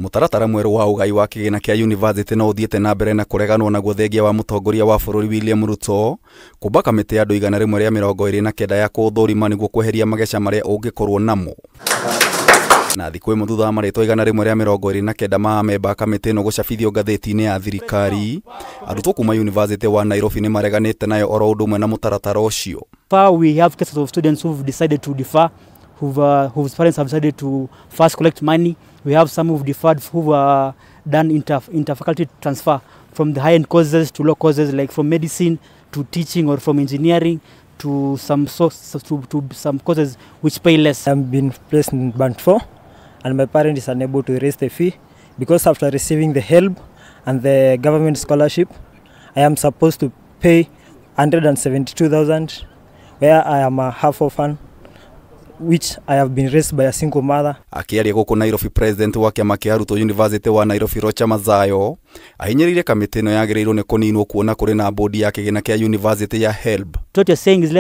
Mutaratara mweru wa UGAI wa kigina kia university no uthiete na mbere na kureganwo na guthengia wa mutongoria wa bururi William Ruto kumba kamiti ya andu 129 ya kuthurima niguo kweheria mageca maria ungikorwo namo. Na thiku imwe thutha wa maritwa 129 ma memba kamiti no gucabithio ngatheti-ini ya thirikari, arutwo kuma university wa Nairobi ni mareganite nayo oro undu mwe na mutaratara ucio. We have cases of students who've decided to defer, whose parents have decided to first collect money. We have some who've deferred, who've done interfaculty transfer from the high-end courses to low courses, like from medicine to teaching or from engineering to some courses which pay less. I've been placed in Band 4 and my parent is unable to raise the fee because after receiving the help and the government scholarship, I am supposed to pay 172,000 where I am a half orphan, which I have been raised by a single mother. Akiaria guku Nairobi, president wa kiama kia Arutwo University wa Nairobi Rocha Mazayo ahinyirire kamiti ino yagirirwo ni kuninwo kuona kuri na bodi ya kigina kia university ya HELB. What you're saying is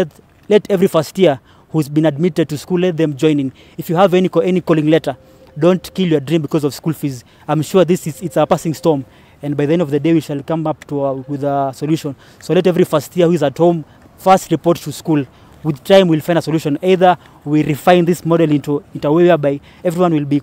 let every first year who's been admitted to school, let them join in. If you have any calling letter, don't kill your dream because of school fees. I'm sure it's a passing storm, and by the end of the day we shall come up with a solution. So let every first year who is at home first report to school. With time we'll find a solution. Either we refine this model into a way whereby everyone will be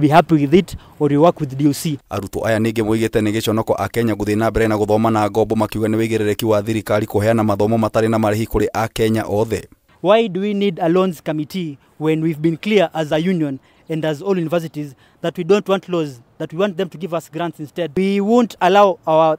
happy with it, or we work with DOC. Arutwo aya ningi moigite ni giconoko a Kenya guthi na mbere na guthoma na ngombo makiuga ni wigirereki wa thirikari kuheana mathomo matari na marihi kuri a Kenya othe. Why do we need a loans committee when we've been clear as a union and as all universities that we don't want laws, that we want them to give us grants instead? We won't allow our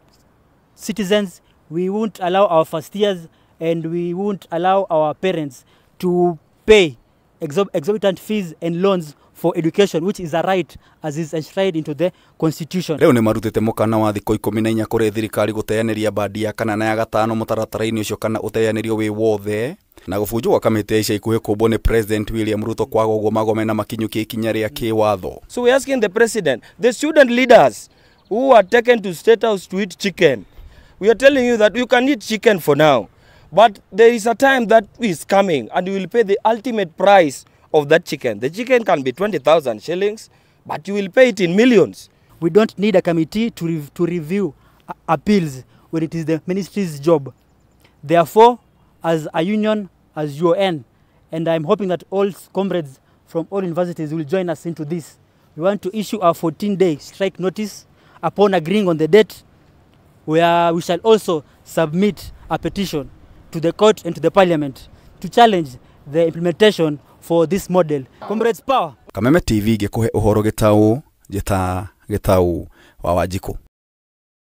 citizens, we won't allow our first years, and we won't allow our parents to pay exorbitant fees and loans for education, which is a right as is enshrined into the constitution. Leo ni marutite mukana wa thiku 14 kuri thirikari guteyaniria bandi ya kana na ya gatano mutaratara-ini ucio kana uteyanirio wiwothe na gubunjwo kamiti ica ikuhe kumbwo ni President William Ruto kwaga uguo magome na makinyukie ikinya ria kiwatho. So we're asking the president, the student leaders who are taken to State House to eat chicken, we are telling you that you can eat chicken for now, but there is a time that is coming and you will pay the ultimate price of that chicken. The chicken can be 20,000 shillings, but you will pay it in millions. We don't need a committee to review appeals when it is the ministry's job. Therefore, as a union, as UN, and I'm hoping that all comrades from all universities will join us into this. We want to issue a 14-day strike notice upon agreeing on the date, where we shall also submit a petition to the court and to the parliament to challenge the implementation for this model. Comrades power. Kameme TV gikuhe uhoro gitau wa Wanjiku.